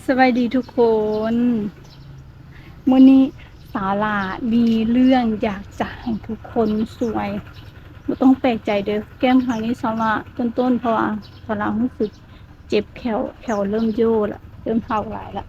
ສະບາຍດີທຸກຄົນ. ມື້ນີ້ສາລາມີເລື່ອງຢາກຈະໃຫ້ທຸກຄົນຊ່ວຍ. ບໍ່ຕ້ອງແປກໃຈເດີ້ ແກ້ມຄັ້ງນີ້ສາລາຕົ້ນໆ ເພາະວ່າສາລາຮູ້ສຶກເຈັບແຂ້ວ, ແຂ້ວເລີ່ມໂຍລະ, ເລີ່ມເຖົ້າຫຼາຍລະ.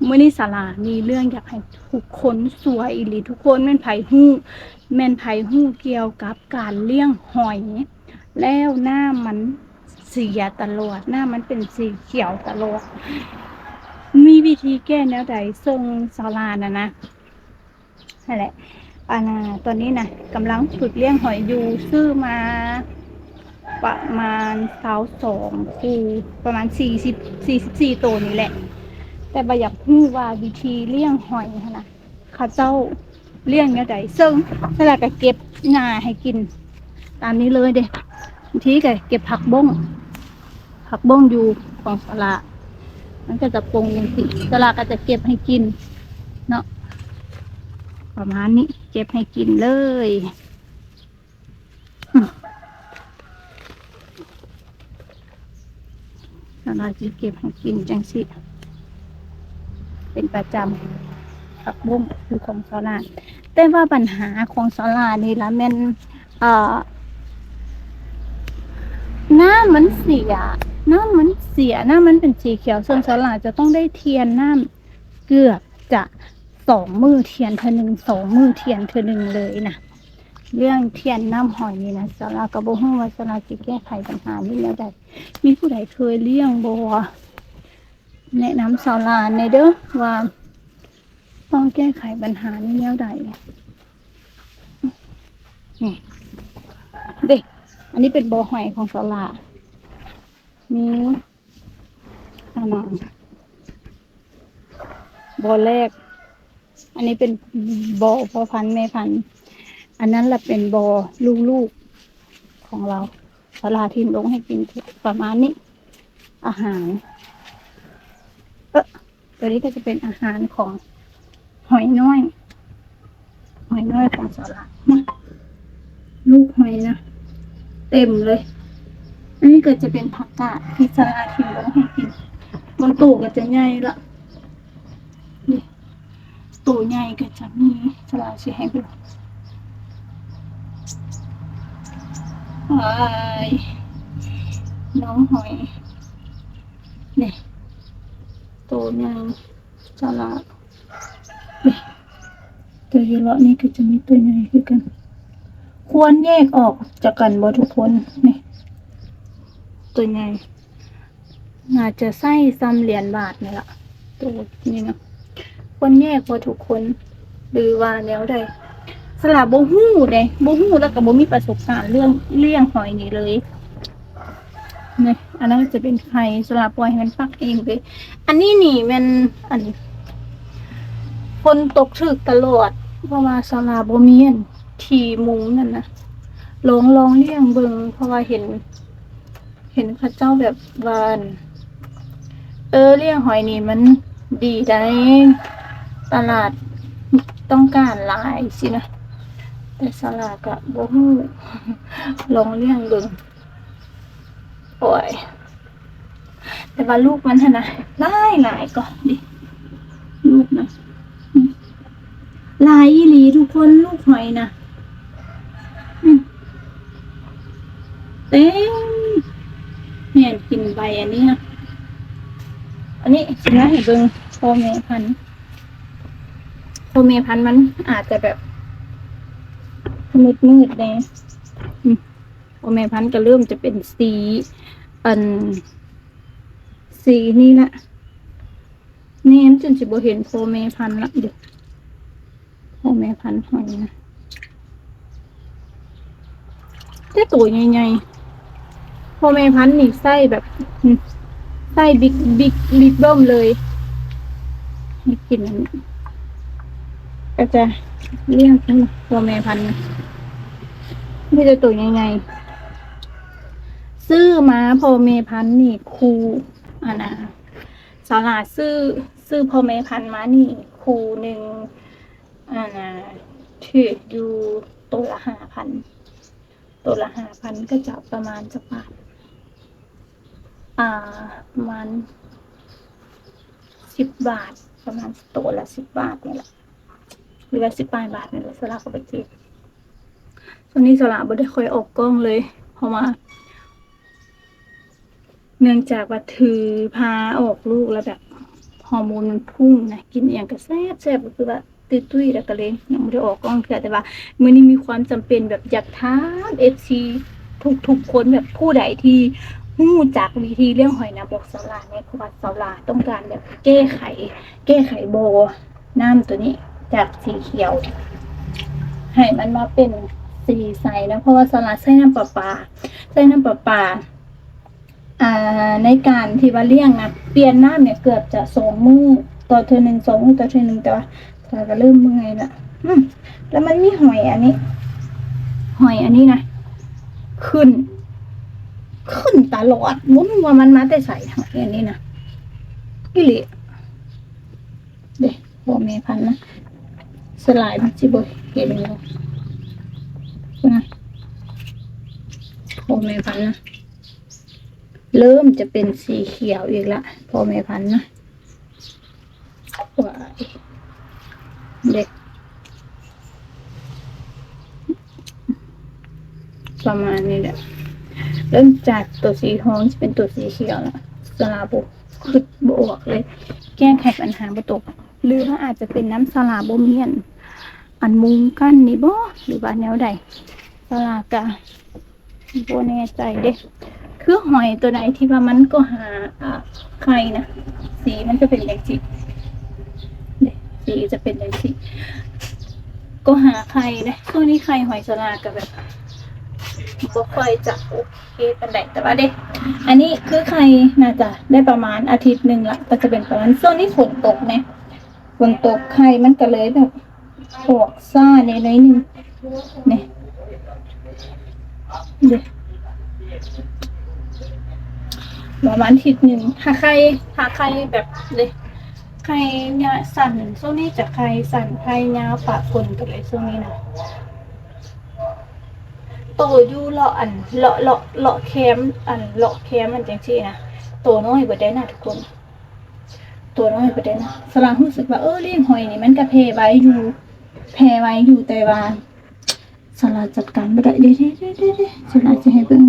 ມື້ນີ້ສາລາມີເລື່ອງຢາກໃຫ້ທຸກຄົນຊ່ວຍອີ່ຫຼີ. ທຸກຄົນແມ່ນໃຜຮູ້, ແມ່ນໃຜຮູ້ກ່ຽວກັບການລ້ຽງຫອຍ ແລ້ວນ້ຳມັນ ເສຍຕະຫຼອດ, ນ້ຳມັນເປັນສີຂຽວຕະຫຼອດ. ມີວິທີແກ້ແນວໃດ? ເຊິ່ງສາລານະນະ ຫັ້ນແຫຼະ ອັນນະ ຕອນນີ້ນະ ກຳລັງຝຶກລ້ຽງຫອຍຢູ່, ຊື້ມາປະມານຊາວສອງຄູ່, ປະມານສີ່ສິບ ສີ່ສິບສີ່ໂຕນີ້ແຫຼະ. ແຕ່ວ່າຢາກຮູ້ວ່າວິທີລ້ຽງຫອຍຫັ້ນນະ ເຂົາເຈົ້າລ້ຽງແນວໃດ? ເຊິ່ງສາລາກໍເກັບຫຍ້າໃຫ້ກິນຕາມນີ້ເລີຍເດ້. ບາງທີກໍເກັບຜັກບົ້ງ, ຜັກບົ້ງຢູ່ຂອງສາລາ ມັນກໍຈະປົງຈັ່ງຊີ້, ສາລາກໍຈະເກັບໃຫ້ກິນເນາະ ປະມານນີ້, ເກັບໃຫ້ກິນເລີຍ. ສາລາຊິເກັບໃຫ້ກິນຈັ່ງຊີ້ເປັນປະຈຳ, ຜັກບົ້ງຄືຂອງສາລາ. ແຕ່ວ່າບັນຫາຂອງສາລານີ້ລະແມ່ນ ເອີ ນ້ຳມັນເສຍ, ນ້ຳມັນເສຍ, ນ້ຳມັນເປັນສີຂຽວ. ສ່ວນສາລາຈະຕ້ອງໄດ້ທຽນນ້ຳ ເກືອບຈະສອງມື້ທຽນເທື່ອໜຶ່ງ, ສອງມື້ທຽນເທື່ອໜຶ່ງເລີຍນະ. ເລື່ອງທຽນນ້ຳຫອຍນີ້ນະ ສາລາກໍບໍ່ຮູ້ວ່າສາລາຊິແກ້ໄຂບັນຫານີ້ແນວໃດ. ມີຜູ້ໃດເຄີຍລ້ຽງບໍ່? ແນະນຳສາລາແດ່ເດີ້ວ່າຕ້ອງແກ້ໄຂບັນຫານີ້ແນວໃດ. ນີ້ເດ້, ອັນນີ້ເປັນບໍ່ຫອຍຂອງສາລາ. ມີ ອັນນັ້ນ ບໍ່ແລກ, ອັນນີ້ເປັນບໍ່ພໍ່ພັນແມ່ພັນ, ອັນນັ້ນລະເປັນບໍ່ລູກໆຂອງລາວ. ສາລາຖິ້ມລົງໃຫ້ກິນປະມານນີ້ ອາຫານ. ເອີ ຕົວນີ້ກໍຈະເປັນອາຫານຂອງຫອຍນ້ອຍ, ຫອຍນ້ອຍຂອງສາລານະ, ລູກຫອຍນະ ເຕັມເລີຍ. ອັນນີ້ກໍຈະເປັນຜັກກາດທີ່ສາລາຖິ້ມລົງໃຫ້ກິນ. ບາງໂຕກໍຈະໃຫຍ່ລະ ນີ້ ໂຕໃຫຍ່ກໍຈະມີ, ສາລາຊິໃຫ້ເບິ່ງ. ອ້າຍ ນ້ອງຫອຍ ນີ້ ໂຕໃຫຍ່ ສາລາ ນີ້ ໂຕຢູ່ເລາະນີ້ກໍຈະມີໂຕໃຫຍ່ຄືກັນ. ຄວນແຍກອອກຈາກກັນບໍ່ທຸກຄົນ? ນີ້ ໂຕໃຫຍ່ ໜ້າຈະໃຊ້ຊ່ຳຫຼຽນບາດນີ້ລະ ໂຕນີ້ນະ. ຄວນແຍກບໍ່ທຸກຄົນ ຫຼືວ່າແນວໃດ? ສາລາບໍ່ຮູ້ເດ້, ບໍ່ຮູ້ ແລ້ວກໍບໍ່ມີປະສົບການເລື່ອງລ້ຽງຫອຍນີ້ເລີຍ. ນີ້ ອັນນັ້ນຈະເປັນໄຂ່, ສາລາປ່ອຍໃຫ້ມັນປັກເອງເດ້. ອັນນີ້ນີ້ແມ່ນ ອັນ ຝົນຕົກຖືກຕະຫຼອດ ເພາະວ່າສາລາບໍ່ມີ ອັນ ທີ່ມຸງນັ້ນນະ. ລອງ ລອງລ້ຽງເບິ່ງ ເພາະວ່າເຫັນ ເຫັນເຂົາເຈົ້າແບບວ່າ ເອີ ລ້ຽງຫອຍນີ້ມັນດີໃດ໋ ຕະຫຼາດຕ້ອງການຫຼາຍຊີ້ນະ, ແຕ່ສາລາກະບໍ່ຮູ້ ລອງລ້ຽງເບິ່ງ. ໂອ້ຍ ແຕ່ວ່າລູກມັນຫັ້ນນະ ຫຼາຍໆ ກໍນີ້ ລູກນະ ຫຼາຍອີ່ຫຼີທຸກຄົນ ລູກຫອຍນະ ອືມ ເຕັມ ແມ່ນກິນໃບອັນນີ້ນະ. ອັນນີ້ຊິມາໃຫ້ເບິ່ງພໍ່ແມ່ພັນ, ພໍ່ແມ່ພັນມັນອາດຈະແບບມືດໆ ແດ່ ອືມ ພໍ່ແມ່ພັນກໍເລີ່ມຈະເປັນສີ ອັນ ສີນີ້ລະ. ແມ່ນຈົນຊິບໍ່ເຫັນພໍ່ແມ່ພັນລະເດ, ພໍ່ແມ່ພັນຫອຍນະ ແຕ່ໂຕໃຫຍ່ໆ. ພໍ່ແມ່ພັນນີ້ໄຊແບບ ອືມ ໄຊບິກ ບິກ ບິກເບິ່ມເລີຍ. ໃຫ້ກິນອັນນີ້ ກໍຈະລ້ຽງ ອືມ ພໍ່ແມ່ພັນນີ້ ມີແຕ່ໂຕໃຫຍ່ໆ. ຊື້ມາພໍ່ແມ່ພັນນີ້ຄູ່ ອັນນ່າ ສາລາຊື້ ຊື້ພໍ່ແມ່ພັນມານີ້ຄູ່ໜຶ່ງ ອັນນ່າ ຖືກຢູ່ໂຕລະຫ້າພັນ ໂຕລະຫ້າພັນ ກໍຈະປະມານຈັກບາດ ອ່າ ປະມານ ສິບບາດ ປະມານໂຕລະສິບບາດນີ້ແຫຼະ ຫຼືວ່າສິບປາຍບາດນີ້ແຫຼະ ສາລາກໍໄປຊື້. ຊ່ວງນີ້ສາລາບໍ່ໄດ້ຄ່ອຍອອກກ້ອງເລີຍ ເພາະວ່າ ເນື່ອງຈາກວ່າຖືພາອອກລູກແລ້ວແບບຮໍໂມນມັນພຸ່ງນະ ກິນອີ່ຫຍັງກໍແຊບໆ ກໍຄືວ່າຕຸ້ຍໆ ແລ້ວກໍເລີຍຍັງບໍ່ໄດ້ອອກກ້ອງເທື່ອ. ແຕ່ວ່າມື້ນີ້ມີຄວາມຈຳເປັນ ແບບຢາກຖາມເອັຟຊີທຸກໆຄົນ ແບບຜູ້ໃດທີ່ຮູ້ຈັກວິທີລ້ຽງຫອຍນະ ບອກສາວຫຼ້າແດ່ ເພາະວ່າສາວຫຼ້າຕ້ອງການແບບແກ້ໄຂ ແກ້ໄຂບໍ່ ນ້ຳໂຕນີ້ຈາກສີຂຽວໃຫ້ມັນມາເປັນສີໃສນະ ເພາະວ່າສາວຫຼ້າໃຊ້ນ້ຳປະປາ ໃຊ້ນ້ຳປະປາ ອ່າ ໃນການທີ່ວ່າລ້ຽງນະ ປ່ຽນນ້ຳນີ້ເກືອບຈະສອງມື້ຕໍ່ເທື່ອໜຶ່ງ ສອງມື້ຕໍ່ເທື່ອໜຶ່ງ ແຕ່ວ່າສາວຫຼ້າກໍເລີ່ມເມື່ອຍລະ. ອືມ ແລ້ວມັນມີຫອຍອັນນີ້ ຫອຍອັນນີ້ນະ ຂຶ້ນ ຂຶ້ນຕະຫຼອດ ບໍ່ຮູ້ວ່າມັນມາແຕ່ໃສ ຫອຍອັນນີ້ນະ ອີ່ຫຼີ. ເດ້ ພໍ່ແມ່ພັນນະ ສາວຫຼ້າມັນຊິບໍ່ເຫັນເນາະ ນະ ພໍ່ແມ່ພັນນະ ເລີ່ມຈະເປັນສີຂຽວອີກລະ ພໍ່ແມ່ພັນນະ ວ້າຍ ເດ້ ປະມານນີ້ແຫຼະ ເລີ່ມຈາກໂຕສີທອງຈະເປັນໂຕສີຂຽວລະ ສາວຫຼ້າບໍ່ ຄິດບໍ່ອອກເລີຍ ແກ້ໄຂບັນຫາບໍ່ຕົກ ຫຼືວ່າອາດຈະເປັນນຳສາວຫຼ້າບໍ່ມີອັນ ອັນມຸງກັ້ນນີ້ບໍ ຫຼືວ່າແນວໃດ ສາວຫຼ້າກະບໍ່ແນ່ໃຈເດ້ ຄືຫອຍໂຕໃດທີ່ວ່າມັນກໍຫາ ອ່າ ໄຂ່ນະ ສີມັນຈະເປັນຈັ່ງຊີ້ເດ້ ສີຈະເປັນຈັ່ງຊີ້ ກໍຫາໄຂ່ເດ້. ຊ່ວງນີ້ໄຂ່ຫອຍສາວຫຼ້າກະແບບບໍ່ຄ່ອຍຈະໂອ ເຄປານໃດ ແຕ່ວ່າເດ້ ອັນນີ້ຄືໄຂ່ໜ້າຈະໄດ້ປະມານອາທິດໜຶ່ງລະ ກໍຈະເປັນປະມານ ຊ່ວງນີ້ຝົນຕົກແດ່ ຝົນຕົກໄຂ່ມັນກໍເລີຍແບບອອກຊ້າແດ່ໜ້ອຍໜຶ່ງ ນີ້ ເດ້ ປະມານອາທິດໜຶ່ງ ຖ້າໄຂ່ ຖ້າໄຂ່ແບບ ເດ້ ໄຂ່ຍາວສັ້ນ ຊ່ວງນີ້ຈະໄຂ່ສັ້ນ ໄຂ່ຍາວປະປົນກັນເລີຍຊ່ວງນີ້ນະ. ໂຕຢູ່ເລາະອັນ ເລາະ ເລາະ ເລາະແຄມ ອັນເລາະແຄມມັນຈັ່ງຊີ້ນະ ໂຕນ້ອຍເບິດໄດ໋ນະທຸກຄົນ ໂຕນ້ອຍເບິດໄດ໋ນະ. ສາວຫຼ້າຮູ້ສຶກວ່າ ເອີ ລ້ຽງຫອຍນີ້ມັນກະແຜ່ໄວຢູ່ ແຜ່ໄວຢູ່ ແຕ່ວ່າສາວຫຼ້າຈັດການບໍ່ໄດ້ ເດ້ ສາວຫຼ້າຈະໃຫ້ເບິ່ງ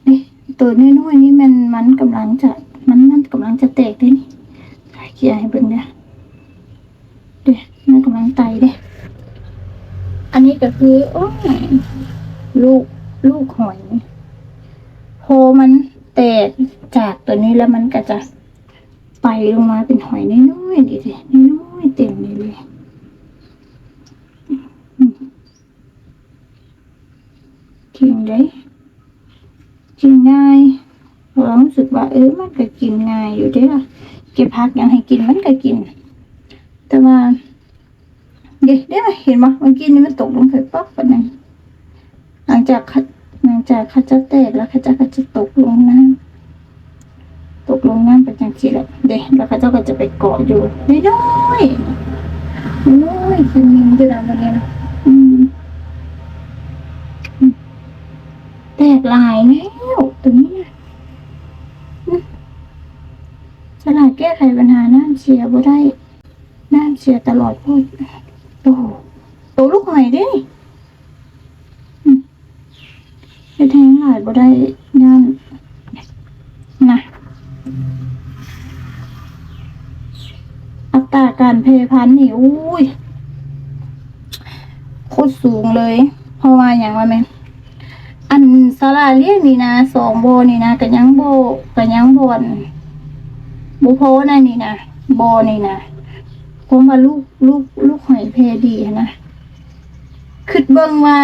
ນີ້ ໂຕນ້ອຍໆນີ້ແມ່ນມັນກຳລັງຈະ ມັນ ມັນກຳລັງຈະແຕກເດ້ນີ້ ເຄຍໃຫ້ເບິ່ງເດີ້ ເດ້ ມັນກຳລັງໄຕເດ້. ອັນນີ້ກໍຄື ໂອ້ຍ ລູກ ລູກຫອຍ ພໍມັນແຕກຈາກໂຕນີ້ແລ້ວ ມັນກໍຈະໄປລົງມາເປັນຫອຍນ້ອຍໆນີ້ເດ້ ນ້ອຍໆເຕັມນີ້ເລີຍ. ອືມ ກິນໄດ້ ກິນງ່າຍ ເພາະວ່າຮູ້ສຶກວ່າ ເອີ ມັນກໍກິນງ່າຍຢູ່ເດ້ລະ ເກັບຜັກຫຍັງໃຫ້ກິນມັນກໍກິນ ແຕ່ວ່າ ເດ້ ເດ້ ເຫັນບໍ່ ເມື່ອກີ້ນີ້ມັນຕົກລົງໃສ່ປັບປານນັ້ນ ຫຼັງຈາກ ຫຼັງຈາກເຂົາເຈົ້າແຕກແລ້ວ ເຂົາເຈົ້າກໍຈະຕົກລົງນ້ຳ ຕົກລົງນ້ຳໄປຈັ່ງຊີ້ແຫຼະເດ້ ແລ້ວເຂົາເຈົ້າກໍຈະໄປເກາະຢູ່ນ້ອຍໆ ນ້ອຍໆ ຄືໜຶ່ງຢູ່ນະ ມື້ນີ້ນະ ອືມ ແຕກຫຼາຍແລ້ວໂຕນີ້ນະ ອືມ ສາວຫຼ້າແກ້ໄຂບັນຫານ້ຳເສຍບໍ່ໄດ້ ນ້ຳເສຍຕະຫຼອດໂພດ ໂອ້ ໂຕລູກຫອຍເດ້ ອືມ ເຮັດແຮງຫຼາຍບໍ່ໄດ້ ຢ້ານນະ ອັດຕາການແຜ່ພັນນີ້ ໂອ້ຍ ໂຄດສູງເລີຍ ເພາະວ່າຫຍັງວ່າແມ່ນ ອັນສາວຫຼ້າລ້ຽງນີ້ນະ ສອງບໍ່ນີ້ນະ ກະຍັງບໍ່ ກະຍັງບໍ່ ອັນ ບໍ່ພໍນະນີ້ນະ ບໍ່ນີ້ນະ ຄວາມວ່າລູກ ລູກ ລູກຫອຍແຜ່ດີຫັ້ນນະ ຄິດເບິ່ງວ່າ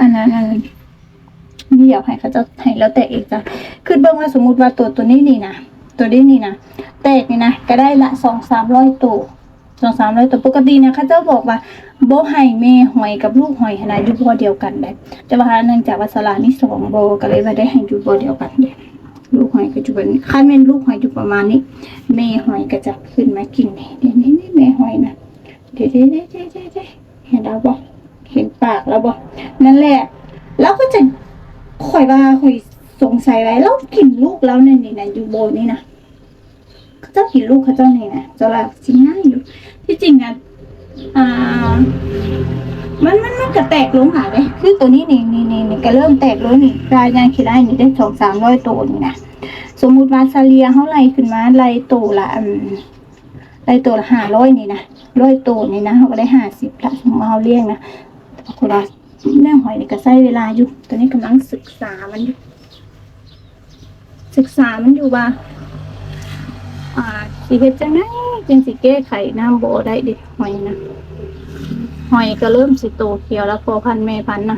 ອັນນັ້ນ ອັນ ດຽວໃຫ້ເຂົາເຈົ້າ ໃຫ້ແລ້ວແຕ່ເອງຈ້ະ ຄິດເບິ່ງວ່າສົມມຸດວ່າໂຕ ໂຕນີ້ນີ້ນະ ໂຕນີ້ນີ້ນະ ແຕກນີ້ນະ ກະໄດ້ລະສອງສາມຮ້ອຍໂຕ ສອງສາມຮ້ອຍໂຕ ປົກກະຕິນະ ເຂົາເຈົ້າບອກວ່າບໍ່ໃຫ້ແມ່ຫອຍກັບລູກຫອຍຫັ້ນນະ ຢູ່ບໍ່ດຽວກັນໃດ ແຕ່ວ່າເນື່ອງຈາກວ່າສາວຫຼ້າມີສອງບໍ່ ກໍເລີຍວ່າໄດ້ໃຫ້ຢູ່ບໍ່ດຽວກັນເດ້ ລູກຫອຍກໍຢູ່ແບບນີ້ ຄັນແມ່ນລູກຫອຍຢູ່ປະມານນີ້ ແມ່ຫອຍກໍຈະຂຶ້ນມາກິນເດ້ ນີ້ໆໆ ແມ່ຫອຍນະ ເດ້ໆໆໆ ເຫັນລາວບໍ່? ເຫັນປາກລາວບໍ່? ນັ້ນແຫຼະ ລາວກໍຈະ ຂ້ອຍວ່າຂ້ອຍສົງໄສວ່າລາວກິນລູກລາວນັ້ນນີ້ນະ ຢູ່ບໍ່ນີ້ນະ ເຂົາເຈົ້າກິນລູກເຂົາເຈົ້ານີ້ນະ ເຈົ້າລາວຊິງ່າຍຢູ່. ທີ່ຈິງນະ ອ່າ ມັນ ມັນ ມັນກະແຕກລົງຫຼາຍເດ້ ຄືໂຕນີ້ນີ້ ນີ້ ນີ້ ນີ້ກະເລີ່ມແຕກລົງນີ້ ລາຍຍ່າງຂີ້ໄລ່ນີ້ໄດ້ສອງສາມຮ້ອຍໂຕນີ້ນະ. ສົມມຸດວ່າສະເລ່ຍເຮົາໄລ່ຂຶ້ນມາ ໄລ່ໂຕລະ ອັນ ໄລ່ໂຕລະຫ້າຮ້ອຍນີ້ນະ ຮ້ອຍໂຕນີ້ນະ ເຮົາກະໄດ້ຫ້າສິບລະ. ສົມມຸດວ່າເຮົາລ້ຽງນະ ເຮົາກະວ່າ ເລື່ອງຫອຍນີ້ກະໃຊ້ເວລາຢູ່. ຕອນນີ້ກຳລັງສຶກສາມັນຢູ່ ສຶກສາມັນຢູ່ວ່າ ອ່າ ຊິເຮັດຈັ່ງໃດຈຶ່ງຊິແກ້ໄຂນ້ຳບໍ່ໄດ້ເດ ຫອຍນະ. ຫອຍກະເລີ່ມຊິໂຕຂຽວລະ ພໍ່ພັນແມ່ພັນນະ.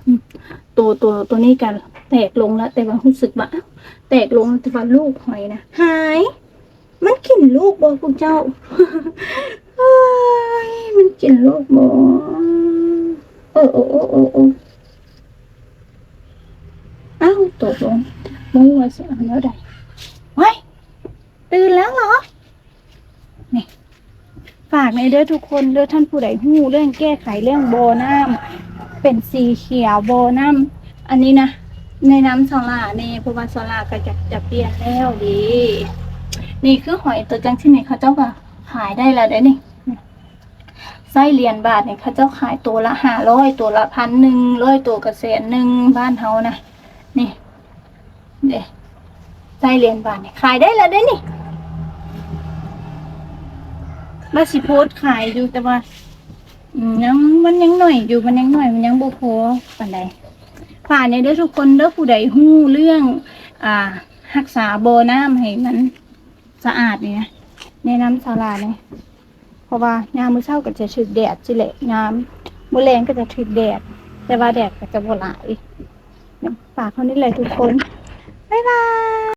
ອືມ ໂຕ ໂຕ ໂຕນີ້ກະແຕກລົງລະ ແຕ່ວ່າຮູ້ສຶກວ່າ ແຕກລົງ ແຕ່ວ່າລູກຫອຍນະຫາຍ. ມັນກິນລູກບໍ່ພວກເຈົ້າ? ເອີຍ ມັນກິນລູກບໍ່? ເອີ ໂອ ໂອ ໂອ ໂອ ອ້າວ ຕົກລົງ ບໍ່ຮູ້ວ່າຊິເອົາແນວໃດ. ວ້າຍ ຕື່ນແລ້ວເຫລອ? ນີ້ ຝາກແດ່ເດີທຸກຄົນເດີ ທ່ານຜູ້ໃດຮູ້ເລື່ອງແກ້ໄຂເລື່ອງບໍ່ນ້ຳເປັນສີຂຽວ ບໍ່ນ້ຳ ອັນນີ້ນະ ແນະນຳສາວຫຼ້າແດ່ ເພາະວ່າສາວຫຼ້າກະຢາກຈະປ່ຽນແລ້ວເດ. ນີ້ຄືຫອຍໂຕຈັ່ງຊີ້ນີ້ ເຂົາເຈົ້າກະຂາຍໄດ້ລະເດ້ນີ້. ໄສ້ຫຼຽນບາດນີ້ ເຂົາເຈົ້າຂາຍໂຕລະຫ້າຮ້ອຍ ໂຕລະພັນໜຶ່ງ ຮ້ອຍໂຕກະແສນໜຶ່ງ ບ້ານເຮົານະ. ນີ້ເດ້ ໄສ້ຫຼຽນບາດນີ້ ຂາຍໄດ້ລະເດ້ນີ້. ວ່າຊິໂພສຂາຍຢູ່ ແຕ່ວ່າ ອືມ ຍັງ ມັນຍັງໜ້ອຍຢູ່ ມັນຍັງໜ້ອຍ ມັນຍັງບໍ່ພໍປານໃດ. ຝາກແດ່ເດີທຸກຄົນເດີ ຜູ້ໃດຮູ້ເລື່ອງ ອ່າ ຮັກສາບໍ່ນ້ຳໃຫ້ມັນສະອາດນີ້ນະ ແນະນຳສາວຫຼ້າແດ່. ເພາະວ່າຍາມມື້ເຊົ້າກະຈະຖືກແດດຊີ້ແຫຼະ ຍາມມື້ແລງກະຈະຖືກແດດ ແຕ່ວ່າແດດກະຈະບໍ່ຫຼາຍ. ຝາກເທົ່ານີ້ແຫຼະທຸກຄົນ ບາຍບາຍ.